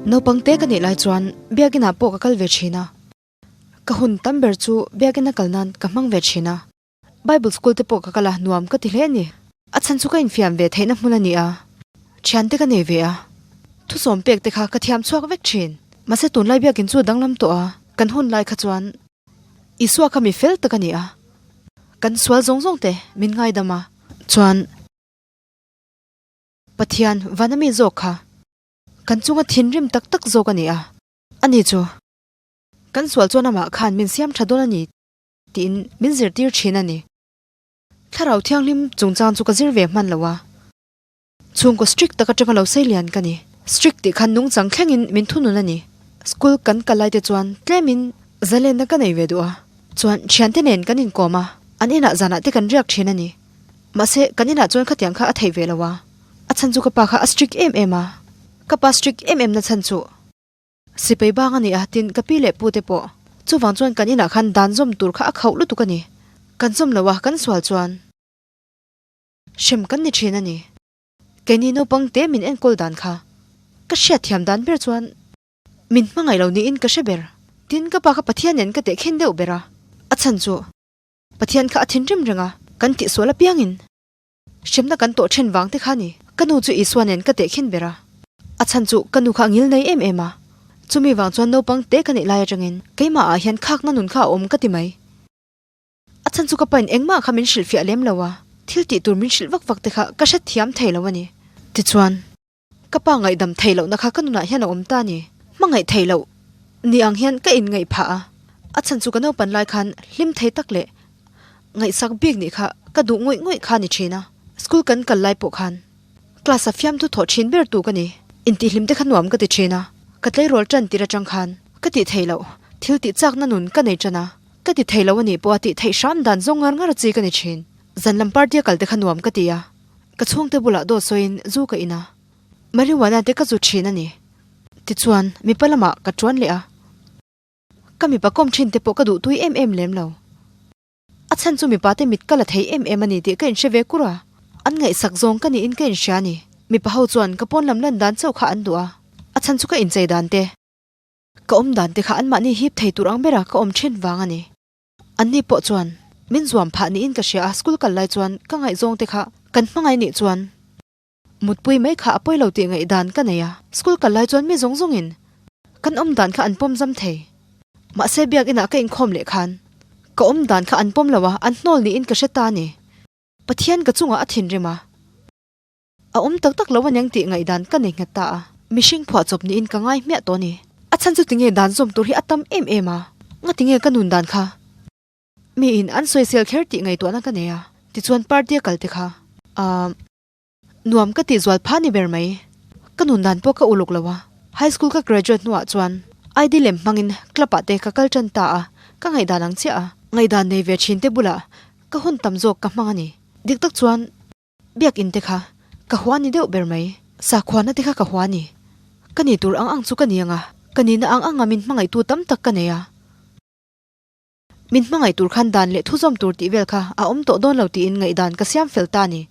Naupang te ka nih lai chuan biakin ah pawh ka kal ve thin a. Ka hun tam ber chu biakin a kal nan ka hmang ve thin a. Bible school te pawh ka kal a, nuam ka ti hle a ni. A chhan chu ka infiam ve theihna hmun a ni a, thian te ka nei ve a. Thusawm pek te kha ka thiam chhuak vek thin. Mahse tunlai biakin chu a danglam tawh a, kan hun lai kha chuan Isua kha mi fel tak a ni a. Kan sual zawng zawng te min ngaidam a, chuan Pathian vana mi zawk kha kan chunga thinrim tak tak zawk a ni a, ani chu kan sual chuan amah khan min siam tha dawn a ni. Tiin min zirtir thin a ni. Thlarau thianghlim chungchang chu ka zir ve hman lo a. Chhungkaw strict tak atanga lo sei lian ka ni. Strict tih khan nungchang thlengin min thunun a ni. School kan kal lai te chuan tlemin zalenna ka nei ve duh a. Chuan thiante nen kan inkawm a, an inah zanah te kan riak thin a ni. Mahse kan inah chuan khatiang kha a theih ve lo a. A chhan chu ka pa kha a strict em em a. Ka pa strict em em na chhan chu. Sipai bang a ni a, tin ka pi leh pu te pawh. Chuvang chuan kan inah khan dan zawm tur kha a khauh lutuk a ni. Kan zawm lo a, kan sual chuan hrem kan ni thin a ni. Keini naupang te min enkawl dan kha ka hriat thiam dan ber chuan min hmangaih lo niin ka hre ber. Tin ka pa kha Pathian nen ka tehkhin deuh ber a, a chhan chu Pathian kha a thinrim reng a, kan tihsual apiangin Hremna kan tawh then vang te kha ni. Ka nu chu Isua nen ka tehkhin ber a. A chhan chu ka nu kha a ngil nei em em a. Chumi vang chuan naupang te ka neih lai atangin keimah ah hian khakna nun kha a awm ka ti mai. A chhan chu ka pain engmah kha min hrilhfiah lem lo a, thil tih tur min hrilh vak vak te kha ka hrethiam thei lo a ni. Tichuan, ka pa ngaihdam theih lohna kha ka nunah hian a awm ta a ni. Hmangaih theih loh ni ang hian ka inngaih phah a. A chhan chu ka naupan lai khan hlim thei tak leh Ngaihsak bik nih kha ka duh ngawih ngawih kha ni thin a, school kan kal lai pawh khan class a fiamthu thawh thin ber tu ka ni. Intihhlim te kha nuam ka ti thin a, ka tleirawl tan tir atang khan ka tih theih loh thil tih chakna nun ka nei tan a, ka ti thei lo a nih pawh a tih theih hram dan zawng ngar ngar chi ka ni thin. Zan lam party a kal te kha nuam ka ti a, ka chhungte bulah dawt sawiin zu ka in a, marijuana te ka zu thin a ni. Tichuan mipa lamah ka tuan leh a. Ka mipa kawm thin te pawh ka duh tui em em lem lo. A chhan chu mipa te mit ka la thei em em a ni tih ka inhre ve kur a. An ngaihsak zawng ka niin ka inhria a ni. Mipa ho chuan ka pawn lam lan dan chauh kha an duh a. A chhan chu ka inchei dan te, ka awm dan te kha anmahni hip thei tur ang bera ka awm thin vang a ni. Anni pawh chuan min zuam phah niin ka hria a, school kal lai chuan ka ngaihzawng te kha kan hmangaih nih chuan Mutpui mai kha a pawi lo tih ngaihdan ka nei a, school kal lai chuan mi zawng zawngin kan awm dan kha an pawm zam thei. Mahse biakinah ka inkhawm leh khan ka awm dan kha an pawm lo a, an hnawl niin ka hre ta a ni. Pathian ka chungah a thinrim a, a awm tak tak lo aniang tih ngaihdan ka nei nghet ta a, mihring phuahchawp niin ka ngai hmiah tawh a ni. A chhan chu tinge dan zawm tur hi a tam em em a, ngatinge ka nun dan kha miin an sawisel kher tih ngaihtuahna ka nei a, tichuan party a kal te kha aah. Nuam ka tih zual pha ni ber mai. Ka nun dan pawh ka uluk lo a. High school ka graduate hnuah chuan ID lem hmangin club ah te ka kal tan ta a, ka ngaihdan ang chiah a. Ngaihdan nei ve thin te bulah ka hun tam zawk ka hmang a ni. Dik tak chuan biakinn te kha ka hua ni deuh ber mai. Sakhuana te kha ka hua ni. Ka ni tur ang ang chu ka ni ang a, ka nihna ang anga min hmangaihtu tam tak ka nei a. Min hmangaih tur khan dan leh thuzawm tur tih vel kha a awm tawh dawn lo tiin ngaihdan ka siam fel ta a ni.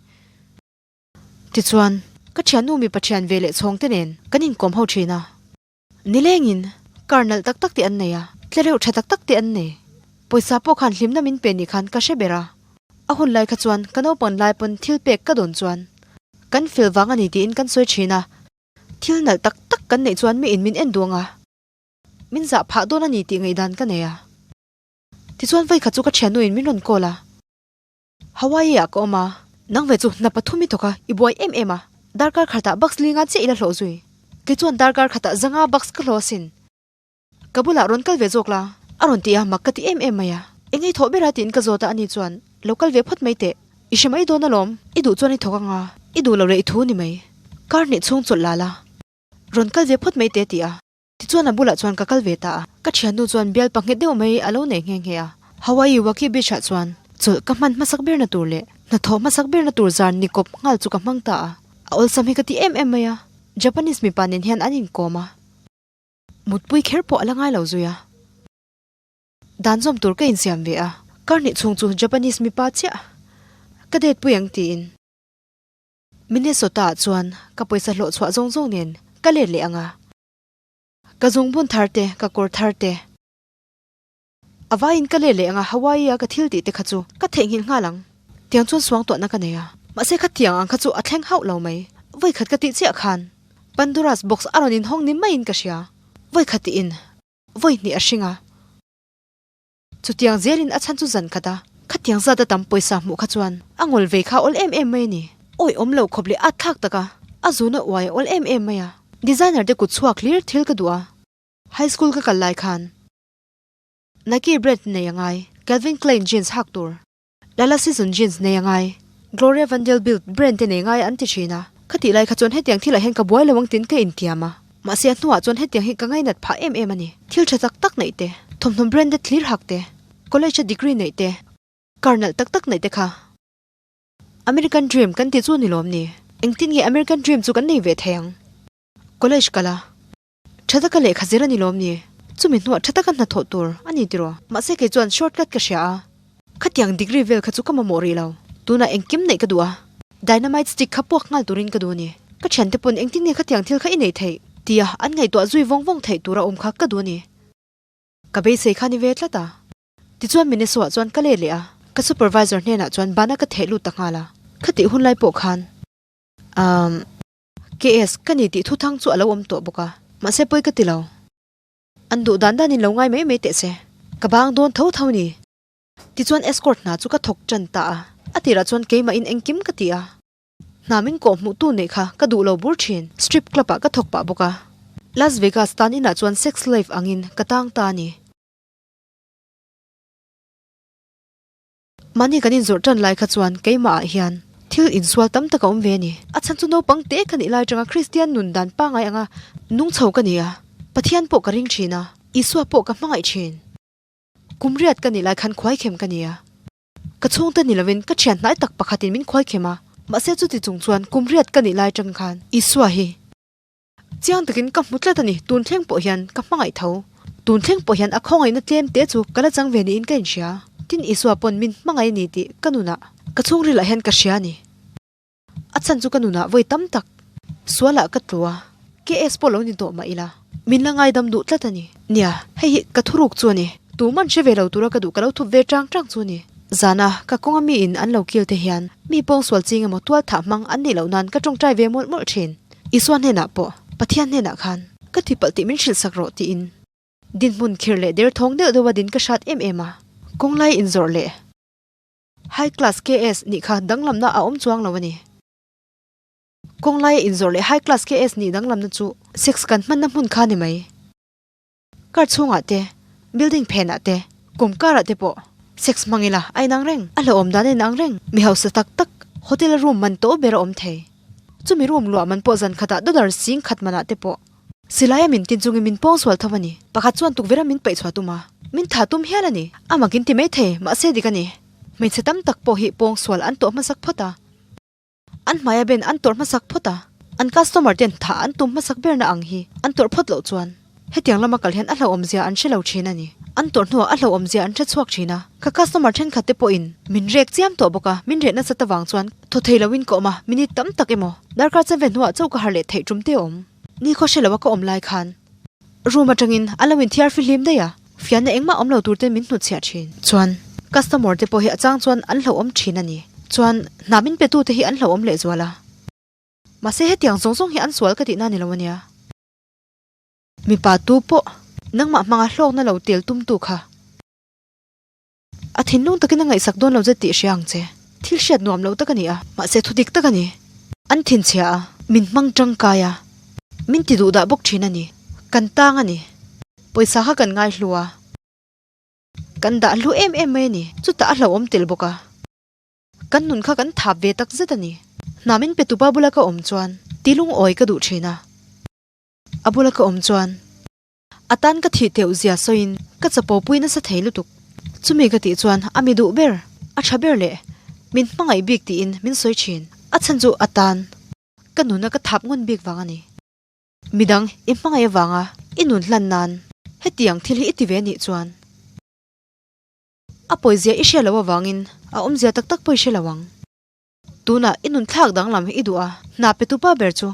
Tichuan, ka thiannu mipa thian ve leh chhawng te nen kan inkawm ho thin a. Nilengin car nalh tak tak te an nei a, tlereuh tha tak tak te an nei. Pawisa pawh khan hlimna min pe nih khan ka hre ber a. A hun lai kha chuan ka naupan lai pawn thil pek ka dawn chuan kan fel vang a ni tiin kan sawi thin a. Thil nalh tak tak kan neih chuan mi in min en duang a. Min zah phah dawn a ni tih ngaihdan ka nei a. Tichuan vawikhat chu ka thiannuin min rawn call a. Hawaii ah ka awm a, nang ve chu hna pathum i thawk a, i buai em em a. Darkar khatah bucks li nga chiah i la hlawh zui. Kei chuan darkar khatah zanga bucks ka hlawh asin. Ka bulah rawn kal ve zawk la. A rawn ti a, mak ka ti em em mai a. Eng ei thawh ber a tiin ka zawt a, ani chuan lo kal ve phawt mai teh. I hre mai dawn alawm, i duh chuan i thawk anga, i duh lo leh i thu ni mai. Kar hnih chhung chawlh la la. Rawn kal ve phawt mai teh a ti a. Tichuan a bulah chuan ka kal ve ta a, ka thiannu chuan bial pahnghet deuh mai a lo nei nghe nghe a. Hawaii Waki Beach ah chuan chawlh ka hman hmasak berna tur leh hnathawh hmasak berna tur zar ni kawp nghal chu ka hmang ta a. A awlsam hi ka ti em em mai a, Japanese mipa nen hian an inkawm a, mutpui kher pawh a la ngai lo zui a. Dan zawm tur ka insiam ve a, kar hnih chhung chu Japanese mipa chiah ka date pui ang tiin. Minnesota ah chuan ka pawisa hlawh chhuah zawng zawng nen ka let leh ang a. Ka zungbun thar te, ka kawr thar te. A vaiin ka let leh anga Hawaii a ka thil tih te kha chu ka theihnghilh nghal ang. Tiang chuan suangtuahna ka nei a. Mahse khatiang ang kha chu a thleng hauh lo mai. Vawikhat ka tih chiah khan Pandora's box a rawn inhawng ni maiin ka hria. Vawikhat tiin vawi hnih a hring a. Chutiang zelin a chhan chu zan khat a. Khatiang zat a tam pawisa hmuh kha chuan a ngawl vei kha awl em em mai a ni. Awi awm lo khawp leh at thlak tak a, a zuna uai a awl em em mai a. Designer te kut chhuak hlir thil ka duh a. High school ka kal lai khan Nike brand nei a ngai, Calvin Klein jeans hak tur. Lala season jeans nei a ngai. Gloria Vanderbilt brand te nei ngai an ti thin a. Khatih lai kha chuan hetiang thilah hian ka buai lo ang tiin ka intiam a. Mahse a hnuah chuan hetiang hi ka ngainat phah em em a ni. Thil tha tak tak neih te, thawmhnaw branded thlir hak te, college a degree neih te, car nalh tak tak neih te kha American dream kan ti chu ni lawm ni? Engtin nge American dream chu kan nei ve thei ang? College kal a. Tha taka lehkha zir a ni lawm ni? Chumi hnuah tha taka hnathawh tur a ni tiraw? Mahse kei chuan short cut ka hria a, khatiang degree vel kha chu ka mamawh rih lo. Tunah engkim neih ka duh a, dynamite stick kha puak nghal turin ka duh a ni. Ka thiante pawn engtin nge khatiang thil kha i neih theih? tia an ngaihtuah zui vawng vawng theih tura awm kha ka duh a ni. Ka beisei kha ni ve tlat a. Tichuan Mineso-ah chuan ka let leh a, ka supervisor hnenah chuan bana ka theh lut ta nghal a. Khatih hun lai pawh khan umm. KS, Ka ni tih thuthang chu a lo awm tawh bawk a, mahse pawi ka ti lo. An duh dan danin lo ngai mai mai teh se. Ka bang dawn tho tho ni. Tichuan escort hna chu ka thawk tan ta a, a tirah chuan keimahin engkim ka ti a. Hna min kawh hmuh tu neih kha ka duh lo bur thin. Strip club ah ka thawk pah bawk a. Las Vegas tan inah chuan sex slave angin ka tang ta a ni. Mahni kan inzawrh tan lai kha chuan keimah ah hian thil insual tam tak a awm ve a ni. A chhan chu naupang te ka nih lai atanga Kristian nun dan pangai anga nung chho ka ni a, Pathian pawh ka ring thin a, Isua pawh ka hmangaih thin. Kum riat ka nih lai khan khuaikhem ka ni a, ka chhungte ni lovin ka thian hnai tak pakhatin min khuaikhem a, mahse chuti chung chuan kum riat ka nih lai atang khan Isua hi Chiang takin ka hmu tlat a ni, tun thleng pawh hian ka hmangaih tho. Tun thleng pawh hian a khawngaihna tlem te chu ka la chang ve niin ka inhria. Tin Isua pawn min hmangaih a ni tih ka nunah, ka chhungrilah hian ka hria a ni. A chhan chu ka nunah vawi tam tak sualah ka tlu a, KS pawh lo ni tawh mah ila, min la ngaidam duh tlat a ni. Nia, hei hi ka thuruk chu a ni. Tuman hre ve lo tura ka duh ka lo thup ve chang chang chu a ni. Zana ka kawnga miin an lo kil te hian mi pawngsual ching emaw tual thah hmang an nih loh nan ka tawngtai ve mawlh mawlh thin. Isua hnenah pawh, Pathian hnenah khan, Ka tipalh tih min hrilh sak rawh tiin dinhmun khir leh derthawng deuh deuha din ka hrat em em a. Kawnglai inzawrh leh High Class KS nih kha danglamna a awm chuang lo a ni. Kawnglai inzawrh leh High Class KS nih danglamna chu sex kan hmanna hmun kha ni mai. Car chhungah te, building phenah te, kum karah te pawh sex hmang ila a inang reng, a hlauhawm dan a inang reng. Mi hausa tak tak hotel a room man tawh ber a awm thei. Chumi room luah man pawh zan khatah dollar sing khat manah te pawh silaia min tin chungin min pawng sual tho a ni. Pakhat chuan tukverh a min paih chhuah tum a, min thah tum hial a ni. A mak in ti mai thei, mahse dik a ni. Hmeichhe tam tak pawh hi pawng sual an tawh hmasak phawt a. An hmaia ben an tawrh hmasak phawt a, an customer ten thah an tum hmasak berna ang hi an tawrh phawt loh chuan hetiang lama kal hian a hlauhawmzia an hre lo thin a ni. An tawrh hnuah a hlauhawmzia an hre chhuak thin a, ka customer thenkhat te pawhin min rek chiam tawh bawk a, min reh nasat avang chuan thaw thei loin ka awm a, minute tam tak emaw darkar chanve hnuah chaw ka harh leh theih tum te a awm. Nikhaw hre loa ka awm lai khan Room atangin a lo inthiar fihlim daih a, fiahna engmah awm lo tur ten min hnutchhiah thin. Chuan customer te pawh hi a chang chuan an hlauhawm thin a ni. Chuan hna min pe tu te hi an hlauhawm lehzual a. Mahse hetiang zawng zawng hi an sual ka tihna ni lo a nia. Mipa tu pawh nangmah hmanga hlawkna lo tel tum tu kha. A thinlung takin a ngaihsak dawn lo zet tih hria ang che. Thil hriat nuam lo tak a ni a, mahse thu dik tak a ni. An thinchhia a, min hmang tangkai a, min ti duh dah bawk thin a ni. Kan tang a ni. Pawisa kha kan ngai hlu a, kan dah hlu em em mai a ni. Chutah a hlauhawm tel bawk a, kan nun kha kan thap ve tak zet a ni. Hna min pe tupa bula ka awm chuan ti lungawi ka duh thin a, a bula ka awm chuan. A tan ka thih teuh zia sawiin ka chapo pui nasa thei lutuk. Chumi ka tih chuan a mi duh ber, a tha ber leh min hmangaih bik tiin min sawi thin. A chhan chu a tan ka nuna ka thap ngun bik vang a ni. Midang i hmangaih avanga i nun hlan nan hetiang thil hi i ti ve nih chuan a pawizia i hria lo avangin a awmzia tak tak pawh i hre lo ang. Tunah i nun thlak danglam hi i duh a, hna pe tupa ber chu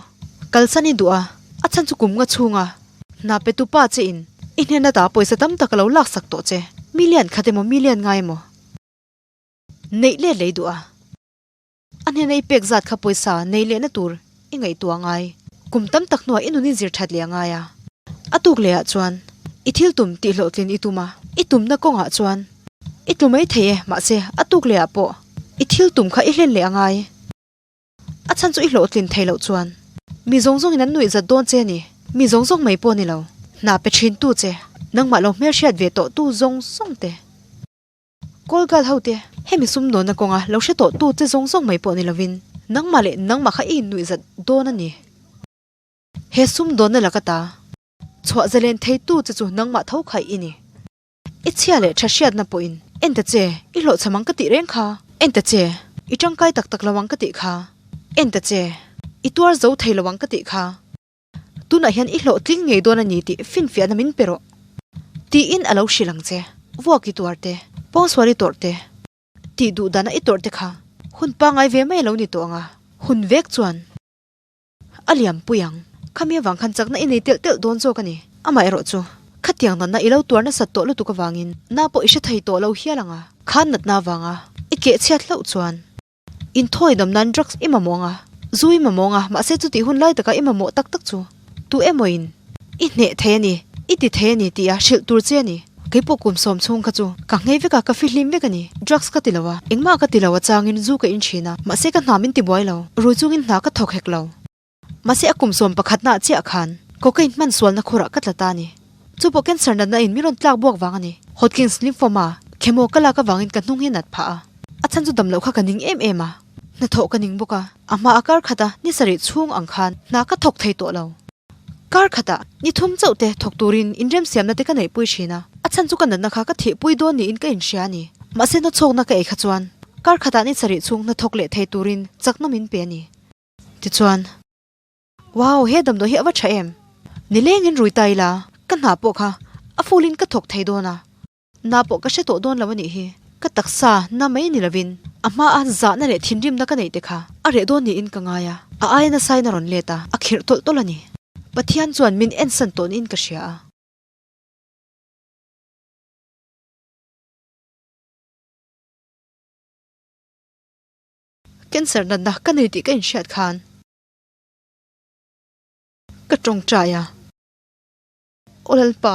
kalsan i duh a, a chhan chu kum nga chhunga. Hna petu pa che in i hnen ata pawisa tam tak a lo laksak tawh che. Million khat emaw million ngai emaw neih let lei duh a. A hnena i pek zat kha pawisa nei lehna tur i ngaihtuah ngai. Kum tam tak hnuah i nun i zir that leh a ngai a. A tuk lehah chuan i thil tum tih hlawhtlin i tum a, i tumna kawngah chuan i tlu mai thei e, mahse a tuk lehah pawh i thil tum kha i hlen leh a ngai. A chhan chu i hlawhtlin thei loh chuan mi zawng zawngin an nuih zat dawn che a ni. Mi zawng zawng mai pawh a ni lo, hna pe thintu che, nangmah lo hmelhriat ve tawhtu zawng zawng te. Kawlgal ho te, hemi sumdawnna kawnga lo hre tawh tu che zawng zawng mai pawh ni lovin nangmah leh nangmah kha i innuih zat dawn a ni. He sumdawnna laka ta chhuah zalen thei tu che chu nangmah tho khaih i ni. I chhia leh tha hriatna pawhin en ta che, i hlawhchham ang ka tih reng kha, en ta che, i tangkai tak tak lo ang ka tih kha, en ta che, i tuar zo thei lo ang ka tih kha. Tunah hian i hlawhtling ngei dawn a ni tih finfiahna min pe rawh. Tiin a lo hrilh ang che. Vuak i tuar te, pawngsual i tawrh te, tih duh dana i tawrh te kha hun pangngai ve mai a lo ni tawh ang a, hun vek chuan a liam pui ang. Khami avang khan chakna i nei telh telh dawn zawk a ni. Amaherawh chu, khatiang natna i lo tuar nasat tawh lutuk avangin na pawh i hre thei tawh lo hial ang a, khan natna avanga i keh chhiat hlauh chuan Inthawi dam nan drugs i mamawh anga, zu i mamawh anga, mahse chutih hun lai taka i mamawh tak tak chu tu emawin i hneh thei a ni, i ti thei a ni tia hrilh tur che a ni. Keipawh kum sawm chhung kha chu ka nghei vek a, ka fihlim vek a ni. Drugs ka ti lo a, engmah ka ti lo a changin zu ka in thin a, mahse ka hna min ti buai lo, rui chungin hna ka thawk hek lo. Mahse a kum sawm pakhatnaah chiah khan cocaine hman sualna khurah ka tla ta a ni. Chu pawh cancer natna in min rawn tlak buak vang a ni. Hodgkin's lymphoma, chemo ka lak avangin ka hnung hi nat phah a. A chhan chu dam loh kha ka ning em em a. Hnathawh ka ning bawk a. A hma a kar khata ni sarih chhung ang khan hna ka thawk thei tawh lo. Kar khatah ni thum chauh te thawk turin inremsiamna te ka neihpui thin a. A chhan chu ka natna kha ka thihpui dawn niin ka inhria a ni. Mahse nawchhawkna ka ei kha chuan kar khatah ni sarih chhung hnathawk leh thei turin chakna min pe a ni. Tichuan, Wow, he damdawi hi a va tha em? Nilengin rui ta ila, ka hna pawh kha a full in ka thawk thei dawn a, na pawh ka hre tawh dawn lo a nih hi. Ka taksa na mai ni lovin a hma a zahna leh thinrimna ka neih te kha a reh dawn niin ka ngai a, a aia nasain a rawn let a, a khirh tawlh tawlh a ni. Pathian chuan min ensan tawh niin ka hria a. Cancer natna ka nei tih ka inhriat khan ka tawngtai a, Aw Lalpa,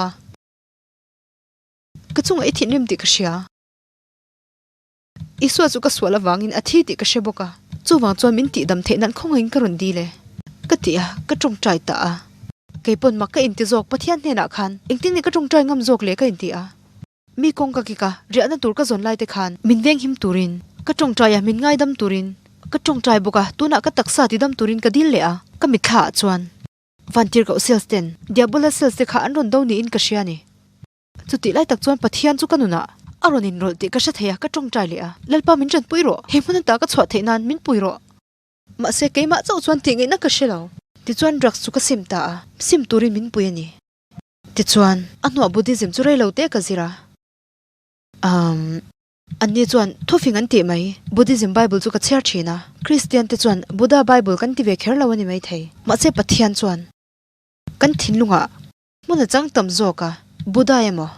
ka chungah i thinrim tih ka hria. Isua chu ka sual avangin a thi tih ka hre bawk a, chuvang chuan min tihdam theih nan khawngaihin ka rawn dil e, ka ti a, ka tawngtai ta a. Keipawn mak ka inti zawk Pathian hnenah khan engtin nge ka tawngtai ngam zawk le ka inti a. Mi kawng ka kik a, riahna tur ka zawn lai te khan min venghim turin ka tawngtai a, min ngaidam turin ka tawngtai bawk a, tunah ka taksa tidam turin ka dil leh a, ka mitthla ah chuan Vantirhkoh cells ten Diabola cells te kha an rawn do niin ka hria a ni. Chutih lai tak chuan Pathian chu ka nunah a rawn inrawlh tih ka hre thei a, ka tawngtai leh a, Lalpa min tanpui rawh, he hmun ata ka chhuah theih nan min pui rawh. Mahse keimah chauh chuan tih ngaihna ka hre lo. Tichuan drugs chu ka sim ta a, sim turin min pui a ni. Tichuan, a hnuah Buddhism chu rei lo te ka zir a. Umm, anni chuan thufing an tih mai. Buddhism Bible chu ka chhiar thin a. Kristian te chuan Buddha Bible kan ti ve kher lo a ni maithei. Mahse Pathian chuan kan thinlungah hmun a chang tam zawk a, Buddha emaw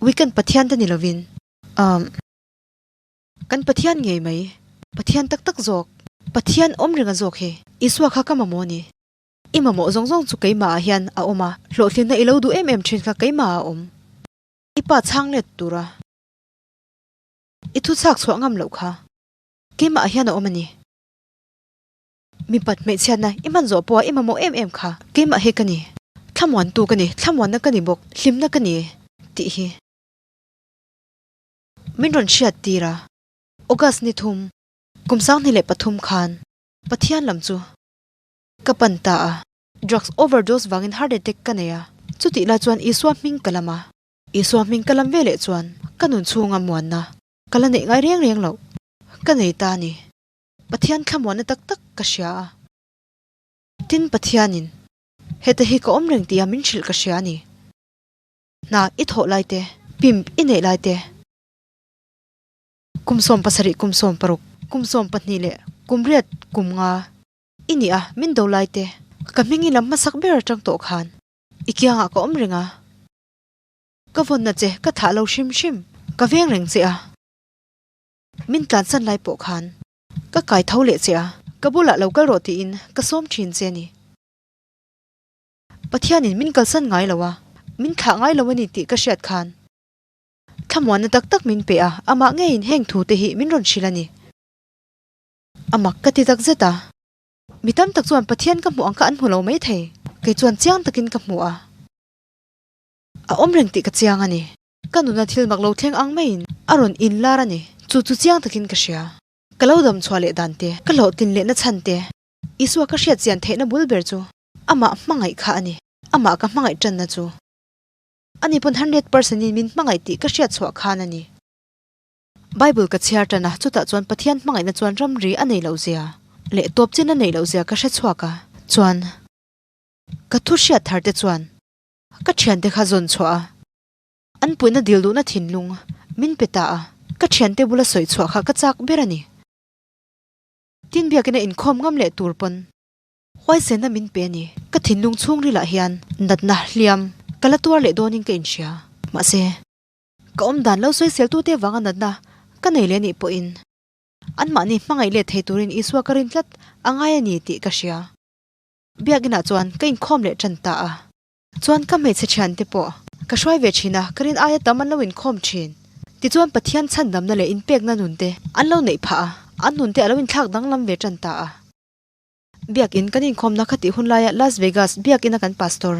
Wiccan Pathian te ni lovin, umm, kan Pathian ngei mai, Pathian tak tak zawk, Pathian awm ringa zawk hi Isua kha ka mamawh a ni. I mamawh zawng zawng chu keimahah hian a awm a, hlawhtlinna i lo duh em em thin kha keimahah a awm. I pa chhang let tura i thu chhak chhuah ngam loh kha keimahah hian a awm a ni. Mipat hmeichhiatna i hman zawh pawha i mamawh em em kha keimah hi ka ni. Thlamuantu ka ni, thlamuanna ka ni bawk, hlimna ka ni tih hi min rawn hriat tir a. August ni thum, kum 2003 khan Pathian lam chu Ka pan ta a. Drugs overdose vangin heart attack ka nei a, chutih lai chuan Isua hming ka lam a. Isua hming ka lam ve leh chuan ka nun chhunga muanna ka la neih ngai reng reng loh ka nei ta a ni. Pathian thlamuanna tak tak ka hria a. Tin, Pathianin heta hi ka awm reng tia min hrilh ka hria a ni. Hna i thawh lai te, pimp i neih lai te, kum 70, kum 60, kum 12 leh kum riat kum nga, I nia, min do lai te. Ka hming i lam hmasak ber atang tawh khan. I kiangah ka awm reng a. Ka vawnna che ka thlah lo hrim hrim. Ka veng reng che a. Min tlansan lai pawh khan ka kai tho leh che a. Ka bulah lo kal rawh tiin ka sawm thin che a ni. Pathianin min kalsan ngai lo a, min thlah ngai lo a ni tih ka hriat khan thlamuanna tak tak min pe a, amah ngeiin heng thu te hi min rawn hrilh a ni. A mak ka ti tak zet a. Mi tam tak chuan Pathian ka hmuh ang kha an hmu lo mai thei. Kei chuan chiang takin ka hmu a. A awm reng tih ka chiang a ni. Ka nuna thil mak lo thleng ang maiin a rawn inlar a ni. Chu chu chiang takin ka hria. Ka lo dam chhuah leh dan te, ka hlawhtlin lehna chhan te, Isua ka hriat chian theihna bul ber chu amah hmangaih kha a ni. Amah ka hmangaih tanna chu ani pawn 100% in min hmangaih tih ka hriat chhuah khan a ni. Bible ka chhiar tan a, chutah chuan Pathian hmangaihna chuan ramri a nei loh zia leh tawp chin a neih loh zia ka hre chhuak a, chuan ka thu hriat thar te chuan ka thiante kha zawn chhuah a, an puihna dil duhna thinlung min pe ta a, ka thiante bula sawi chhuah kha ka chak ber a ni. Tin biakina inkhawm ngam leh tur pawn huaisenna min pe a ni. Ka thinlung chhungrilah hian natna hliam ka la tuar leh dawnin ka inhria. Mahse, ka awm dan lo sawiseltute vanga natna ka nei leh anih pawhin anmahni hmangaih leh thei turin Isua ka rin tlat a ngai a ni tih ka hria. Biakinah chuan ka inkhawm leh tan ta a. Chuan ka hmeichhe thiante pawh ka hruai ve thin a, ka rin aia tam an lo inkhawm thin. Tichuan Pathian chhandamna leh inpekna nunte an lo neih phah a, an nunte a lo inthlak danglam ve tan ta a. Biakin kan inkhawmna kha tih hun laia Las Vegas biakina kan pastor,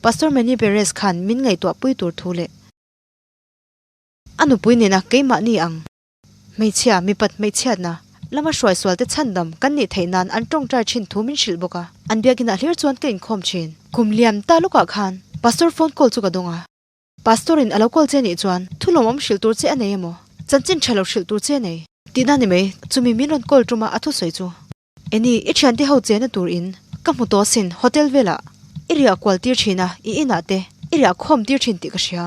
Pastor Manny Perez khan min ngaihtuah pui tur thu leh a nupui nena keimahni ang Hmeichhia, mipat hmeichhiatna lama hruai sualte chhandam kan nih theih nan an tawngtai thin thu min hrilh bawk a. An biakinah hlir chuan ka inkhawm thin. Kum liam ta lawkah khan Pastor phone call chu ka dawng a. Pastor in a lo call che nih chuan thu lawmawm hrilh tur che a nei emaw? Chanchin tha lo hrilh tur che a nei? Tihna ni mai, chumi min rawn call tuma a thusawi chu. Eni, i thiante ho chena tur in ka hmu tawh sin, hotel velah i riah kual tir thin a, i inah te i riah khawm tir thin tih ka hria.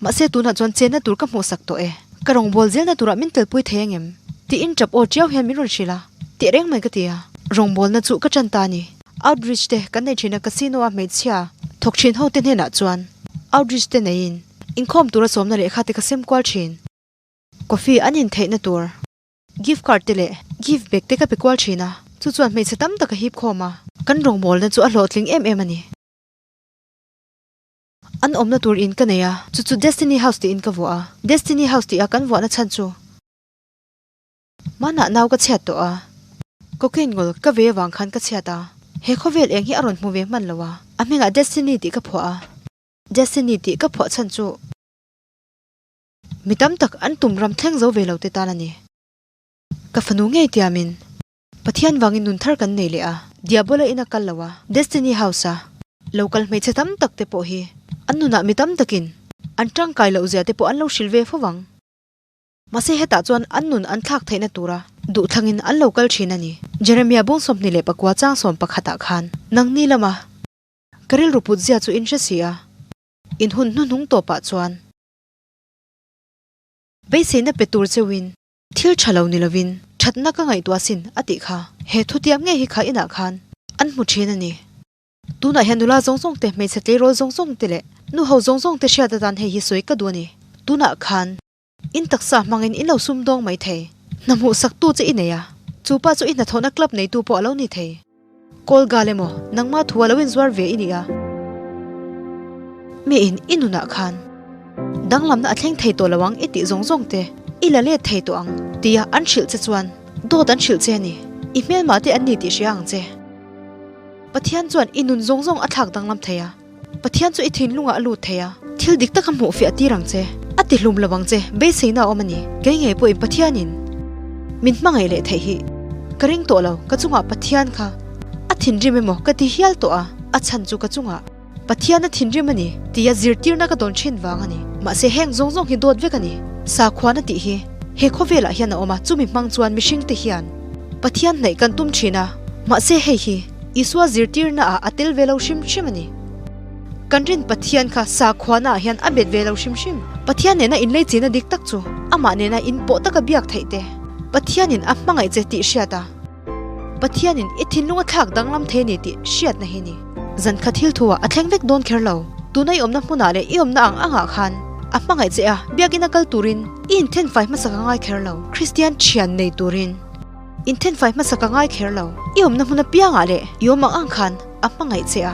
Mahse tunah chuan chenna tur ka hmuhsak tawh e. Ka rawngbâwl zelna turah min telpui thei ang em? Tiin ṭap aw ṭiau hian min rawn hrilh a. Teh reng mai ka ti a. Rawngbâwlna chu ka ṭan ta a ni. Outreach te kan nei ṭhin a casino a hmeichhia thawk ṭhin ho te hnenah chuan outreach te neiin inkhawm tura sawmna lehkha te ka sem kual ṭhin. Coffee an in theihna tur gift card te leh gift bag te ka pe kual ṭhin a. Chu chuan hmeichhe tam tak a hip khawm a. Kan rawngbâwlna chu a hlawhtling em em a ni. An awmna tur in ka nei a, chu chu Destiny House tiin ka vuah a. Destiny House tih a kan vuahna chhan chu hmanah nau ka chhiat tawh a, cocaine ngawl ka ve avang khan ka chhiat a, he khawvel eng hi a rawn hmu ve hman lo a, a hmingah Destiny tih ka phuah a. Destiny tih ka phuah chhan chu mi tam tak an tum ram thleng zo ve lo te tan a ni. Ka fanu ngei tiamin Pathian vangin nun thar kan nei leh a, Diabola in a kal lo a, Destiny House a lo kal hmeichhe tam tak te pawh hi an nunah mi tam takin an tangkai loh zia te pawh an lo hrilh ve fo vang. Mahse hetah chuan an nun an thlak theihna tura duhthlangin an lo kal thin a ni. Jeremia bung 29 chang sawm pakhatah khan nangni lama ka rilru put zia chu in hre si a, in hun hnuhnung tawpah chuan beiseina pe tur cheuhin Thil tha lo ni lovin thatna ka ngaihtuah sin a tih kha. He thutiam ngei hi kha inah khan an hmu thin a ni. Tunah hian nula zawng zawng te, hmeichhe tleirawl zawng zawng te leh nu ho zawng zawng te hriat atan hei hi sawi ka duh a ni. Tunah khan in taksa hmangin in lo sumdawng mai thei. Hna hmuh sak tu che i nei a, chu pa chu i hnathawhna club neitu pawh a lo ni thei. Kawl gal emaw nangma thu a lo inzuar ve i ni a? Mi in i nunah khan danglamna a thleng thei tawh lo ang i tih zawng zawng te i la let thei tawh ang tia an hrilh che chuan dawt an hrilh che a ni. I hmelmah te an ni tih hria ang che. Pathian chuan i nun zawng zawng a thlak danglam thei a. Pathian chu i thinlungah a lut thei a, thil dik taka hmuh fiah tir ang che, a ti hlum lo ang che, beiseina a awm a ni. Kei ngei pawhin Pathianin min hmangaih leh theih hi ka ring tawh lo, ka chungah Pathian kha a thinrim emaw ka ti hial tawh a, a chhan chu ka chungah Pathian a thinrim a ni tia zirtirna ka dawn thin vang a ni. Mahse heng zawng zawng hi dawt vek a ni, sakhuana tih hi he khawvelah hian a awm a, chumi hmang chuan mihringte hian Pathian hnaih kan tum thin a, mahse hei hi Isua zirtirna ah a tel ve lo hrim hrim a ni. Kan rin Pathian kha sakhuana ah hian a bet ve lo hrim hrim. Pathian nena inleichina dik tak chu amah nena inpawh taka biak theih te, Pathianin a hmangaih che tih hriat a, Pathianin i thinlung a thlak danglam thei a ni tih hriatna hi a ni. Zan khat thil thu ah a thleng vek dawn kher lo. Tuna i awmna hmunah leh i awmna ang angah khan a hmangaih che a, biakina kal turin i inthenfai hmasa ka ngai kher lo. Kristian thian nei turin inthenfai hmasa ka ngai kher lo. I awmna hmun apiangah leh i awm ang ang khan a hmangaih che a,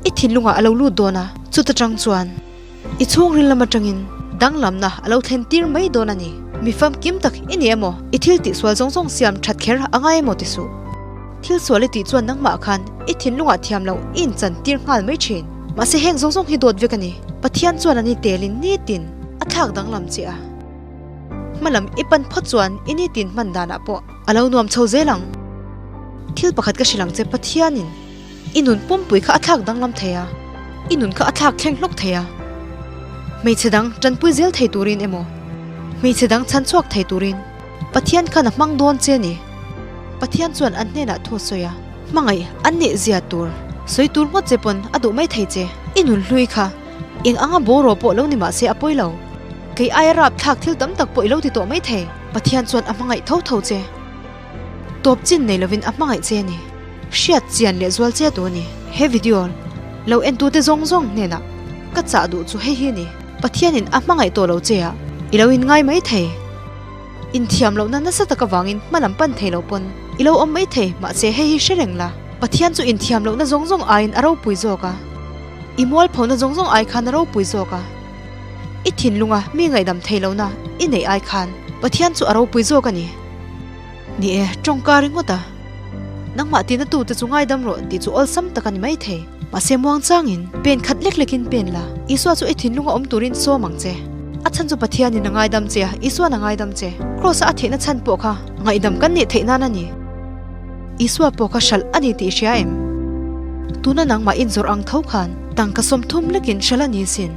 i thinlungah a lo lut dawn a, chuta tang chuan i chhungril lam atangin danglamna a lo thlen tir mai dawn a ni. Mi famkim tak i ni emaw, i thil tihsual zawng zawng siam that kher a ngai emaw ti suh. Thil sual i tih chuan nangmah khan i thinlungah thiam loh i inchan tir nghal mai thin. Mahse heng zawng zawng hi dawt vek a ni. Pathian chuan an i telin nitin a thlak danglam che a. Hmalam i pan phawt chuan i nitin hman danah pawh a lo nuam chho zel ang. Thil pakhat ka hrilh ang che Pathianin i nun pumpui kha a thlak danglam thei a, i nun kha a thlak thleng hlawk thei a. Hmeichhe dang tanpui zel thei turin emaw, hmeichhe dang chhan chhuak thei turin Pathian khan a hmang dawn che a ni. Pathian chuan an hnenah thu a sawi a, hmangaih an nih zia tur sawi tur ngawt che pawn a duh mai thei che. I nun hlui kha eng anga bawraw pawh lo ni mah se a pawi lo. Kei aia rapthlak thil tam tak pawh i lo ti tawh mai thei. Pathian chuan a hmangaih tho tho che. Tawp chin nei lovin a hmangaih che a ni. Hriat chian leh zual che tu a ni. He video lo entute zawng zawng hnenah ka chah duh chu hei hi a ni. Pathianin a hmangaih tawh lo che a, i lo inngai mai thei. Inthiam lohna nasa tak avangin hma lam pan thei lo pawn i lo awm mai thei, mahse hei hi hre reng la, Pathian chu inthiam lohna zawng zawng aiin a ropui zawk a, i mualphona zawng zawng ai khan a ropui zawk a, i thinlunga mi ngaihdam thei lohna i neih ai khan Pathian chu a ropui zawk a ni. Ni e, tawngka ringawt a, nangmah tina tute chu ngaidam rawh tih chu awlsam tak a ni mai thei. Mahse muangchangin pen khat lek lekin pen la, Isua chu i thinlunga awm turin sawm ang che. A chhan chu Pathianin a ngaidam che a, Isua'n a ngaidam che. Kraws-a a theihna chhan pawh kha ngaihdam kan nih theih nan a ni. Isua pawh kha hralh a ni tih i hria em? Tuna nangmah inzawrh ang tho khan tangka 30 lekin hralh a ni sin.